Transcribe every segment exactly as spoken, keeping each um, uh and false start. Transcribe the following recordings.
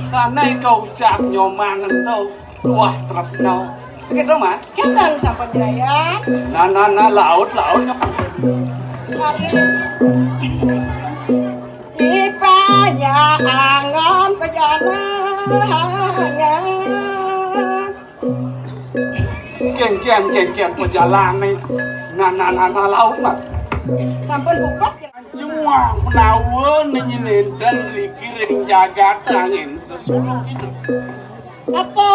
Sané kaucap Nyoman ento tuah tresna. Sakéto, Mat? Kénten sampun, Juragan. Nah, nah, nah, laut, laut, Nyoman. Ipaya angon pajanangan. Kéngkén, kéngkén pajalané. Nah, nah, nah, nah, laut, Mat. Sampun puput. Cuma penawen nyinenten riki ring jagat angin sesuluh itu. Apa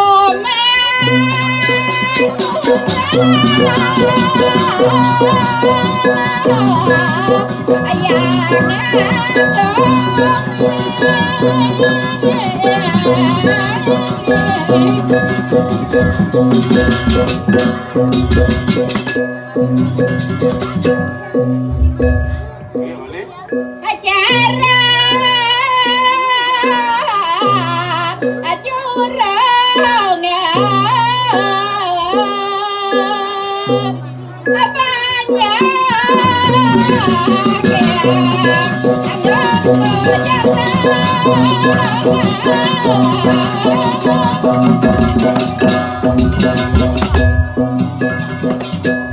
Acara acurang banyak.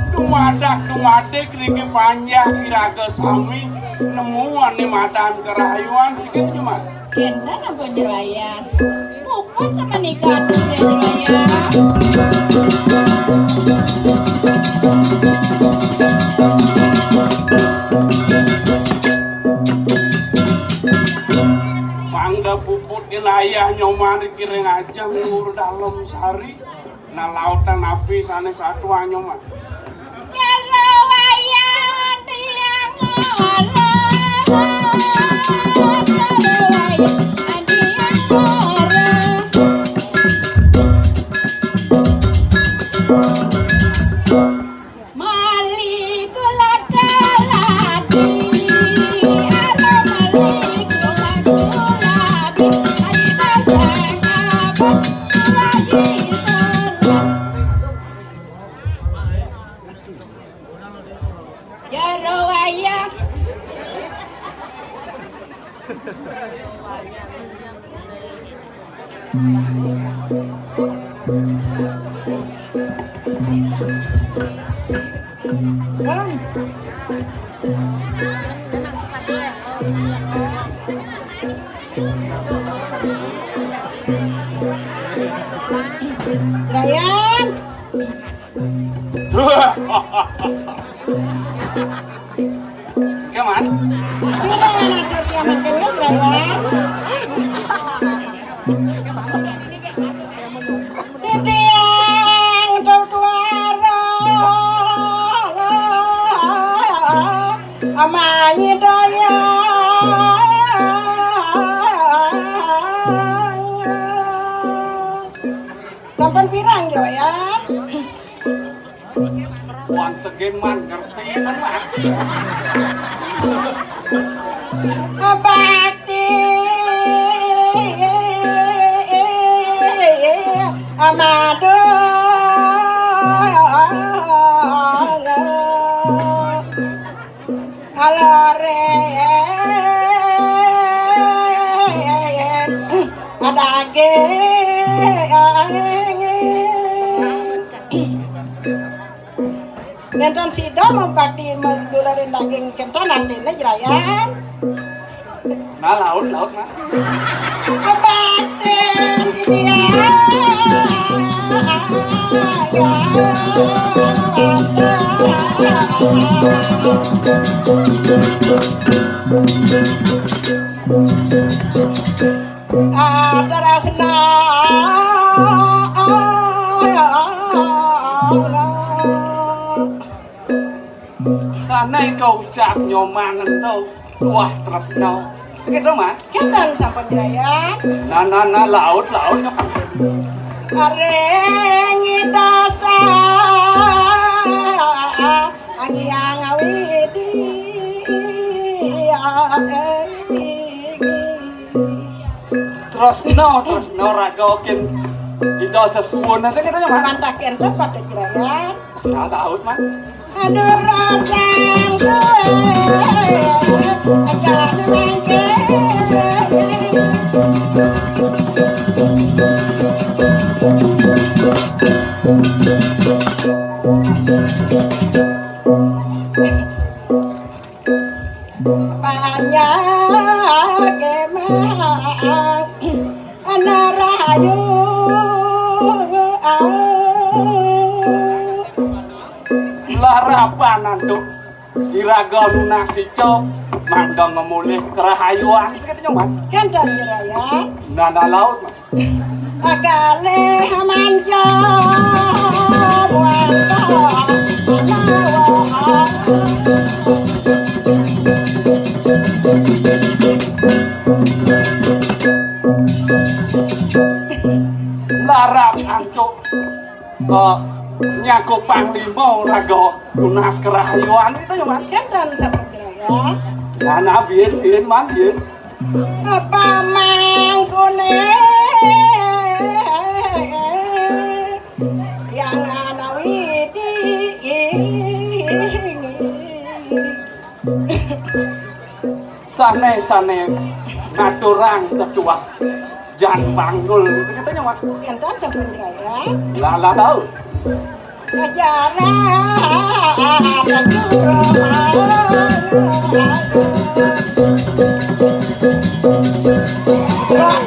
Dumadak dumadik niki panjah iraga sami nemu ané madan karahayuan sikit cuma. Kénten ampun Juragan. Puput sama nikah tuh ya Juragan. Mangda puput gen ayah Nyoman riki ring ajeng luhur Dalem Sari. Nah, lautang napi sané satuannya, Mat? Jero wayah tiang ngorah. Jero wayah tiang ngorah. Mali kula kaladi, aro mali kula kuladi, adi basang abot lagi tolong. Jero wayah. Ryan. Kaman? Pira anak dia makan ya, Ryan? Titiang tutuara amanyi doyang. Sampun pirang, Joyan? Once again, man, ngerti kan, Mak? Bakti amadung. Alaren adaging. Nénten sida mapati madularin daging kénten artiné jerayan. Nah, laut, laut, Mak. Batin dia. Adrasna. Sané kaucap Nyoman ento tuah tresna. Sakéto, Mak? Kénten sampun jerayan. Nah, nah, nah, laut, laut. Areng dasa angiang awidi. Tresna, tresna raga kén Ida sesuwun. Nah, sakéto, Mak? Mantap kénten pada jerayan. Nah, laut, Mak. Aduh, rasa suwe, akan mangke. Ana rahayu. Larapan antuk iraga nunas ica mangda ngemulih kerahayuan. Kata nyoman. Kénten, Juragan. Nana laut. Akalih manca. Larap antuk, eh, nyaku panglima raga nunas kerahayuan kita ya, Man. Kénten sampun, Juragan. Nah, nah, biyen, biyen, Man, biyen. Apa mangkune yang ana widi? Sane-sane ngaturang tetuah jan panggul gitu katanya, Mak. Enten sampun kaya. Lah, lah, tahu. Ajaran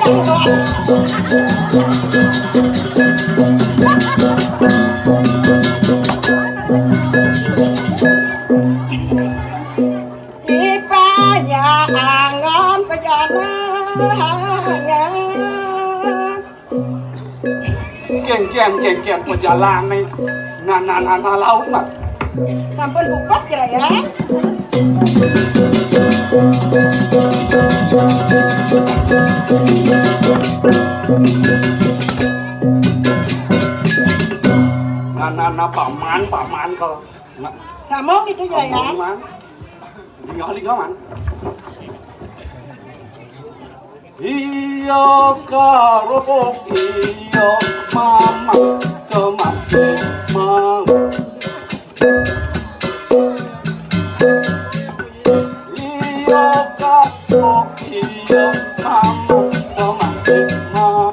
juru. Ipanya angon pejalangan. Kéngkén, kéngkén pejalane. Nah, nah, nah, nah, laut, Mat. Sampun puput kira ya. Nah, nah, nah, paman, paman kalau. Nah. Sambung itu, Jaya. Sambung, Man. Tinggal, tinggal, Man. Iya, karepuk, iya, mamah, cemas, mau. Iya, karepuk, iya, mamah, cemas, mau.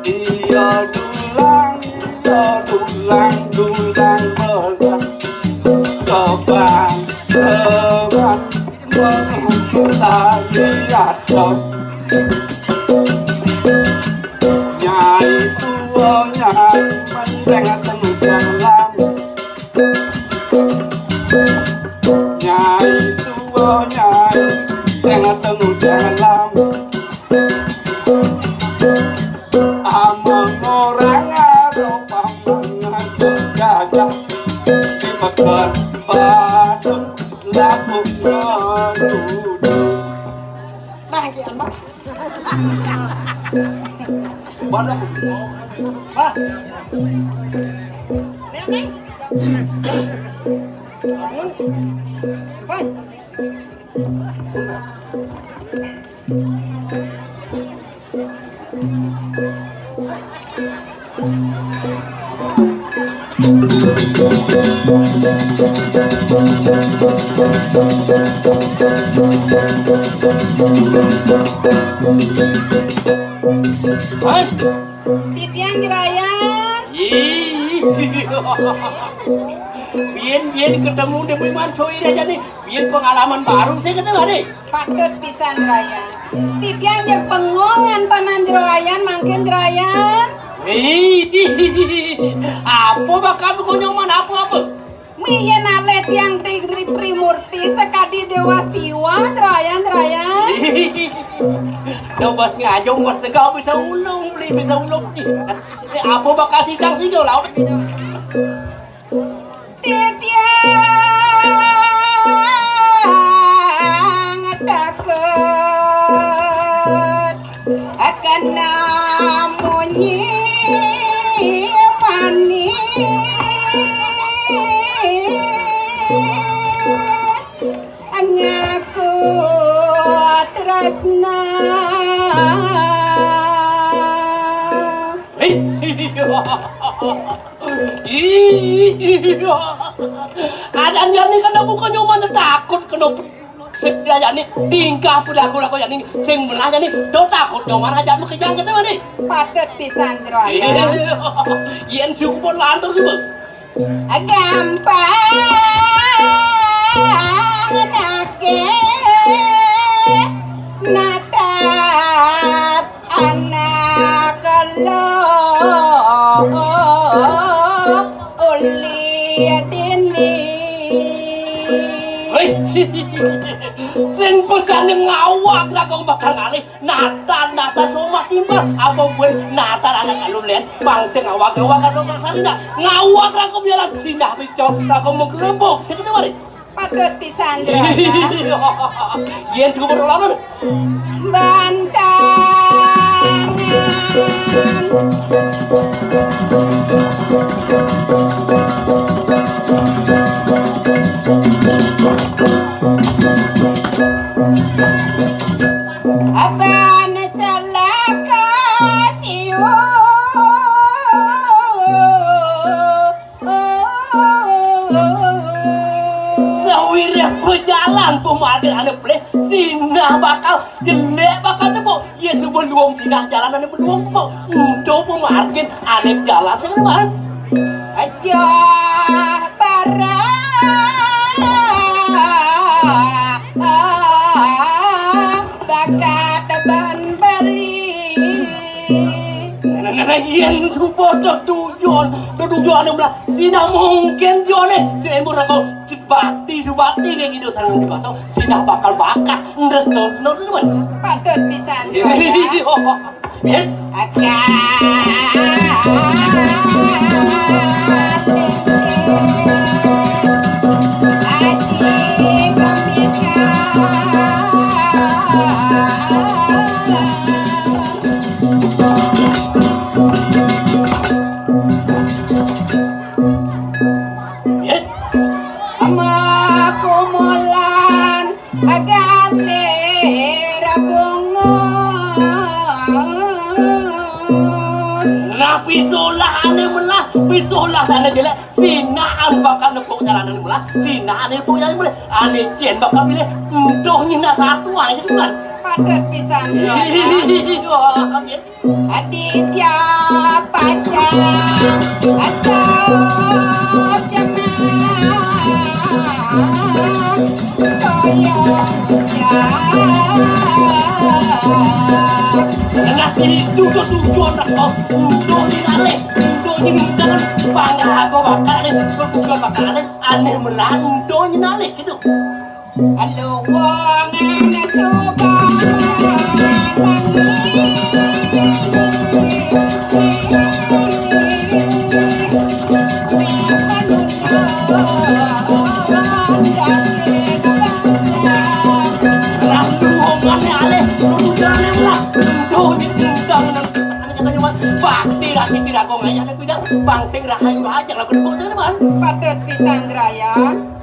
Iya dulang, iya dulang, dulang berat. Kebang, kebang, menunggu tadi ada. Nyai tua, nyai mendeng temu dalam. Nyai tua, nyai sing temu dalam. Amang orang aro pamangan gajah. Si pekan Badung laku ngeludu. Nah, kian, Pak. Mana? Pak. Nih, nih. Bangun. Pan. Titiang Jurayan. Ih. Biyen, biyen ketemu Dewi Mansoi aja nih. Biyen pengalaman baru saya ketemu nih. Patut pisan, Jurayan. Titiang jer pengongan panan Jurayan, mangkin Jurayan. Ih. Apa bakal konyoman apa-apa? Miyen alé tiang Tri, Tri, Trimurti sakadi Déwa Siwa, Jurayan, Jurayan. Ih. Bos ngajong, bos tegak bisa ulung, beli bisa ulung. Ini apa bakal sidang sih, laut? Titiang takut kena munyi manis ngaku tresna. Hei. Iya. Adan jani kena buka nyoman takut kena segala jani tingkah perilaku laku jani sing belah jani do takut nyoman aja lu kejang kata mani. Patut pisan, Jero Ayah. Iya. Yen suku pun lantur sih, Bang. Gampang. Sing pesané ngawag raga bakal ngalih, natan, natan somah timpal, apa buin natan anak kalulen, bang sing ngawag-ngawag karo maksarina, ngawag raga bialan, sinah picol, raga mengkelembuk, sing kéné mari. Patut pisan, Juragan. Yén suka berlawan. Bantangan. Abana salaka siu. Sawiréh bejalan pamargin ané pelih, sinah bakal jelék bakal tepuk. Yén suba luung sinah jalan ané luung tepuk. Ento pamargin ané jalan sing mana? Aja barang bakat ban beli. Nah, nah, nah, nah, yén suba tetujon, tetujon ané belah, sinah mungkin joné, sing émbuh raga bakti subakti ring Ida Sang Hyang Widi Wasa, sinah bakal bakat, ndres, ndres, ndres, ndres. Patut pisan, Juragan. Yén? Akan. Aji Gembika. Yén? Ama kumulan galir bungut. Nah, pisolah ané melah, pisolah ané jelék, sinah ané bakal nepuk jalan ané melah, sinah ané nepuk jalan ané melah, ané cén bakal milih, ento nyinah satu aja kan. Patut pisan, Juragan. Wah, oké. Aditya Panca Asal Jemah Toyong Jaya. Nah, itu tuh tujuan aku. Untuk nyinalih, untuk nyinalih. Bangga aku bakal nih, aku bukan bakal nih. Ané melah untuk nyinalih gitu. Luwung ané suba tangi. Lah luwung ané alih, luwung ané lah. Duh, nyentang nang ané katanya, Wan. Bakti rati tidak kong ayah ané tidak. Bang sing rahayu raja lagu kong sing, Wan. Patut pisan, Juragan.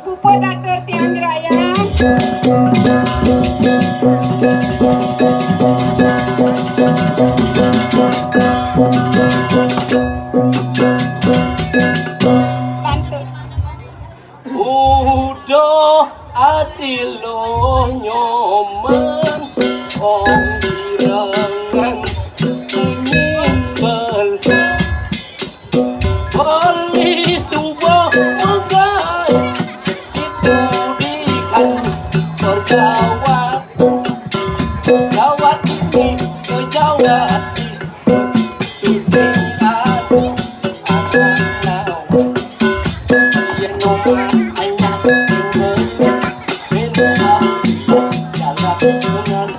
Puput atur tiang Juragan. Lantur. Udah ati lo nyoman, ong irangan, nyimbal. Beli suba megai, itu di kantor gawat. Gawat ini ke gawat itu, sing anu anak lawan. Yen ngomong anak ini, ben jalan dengan.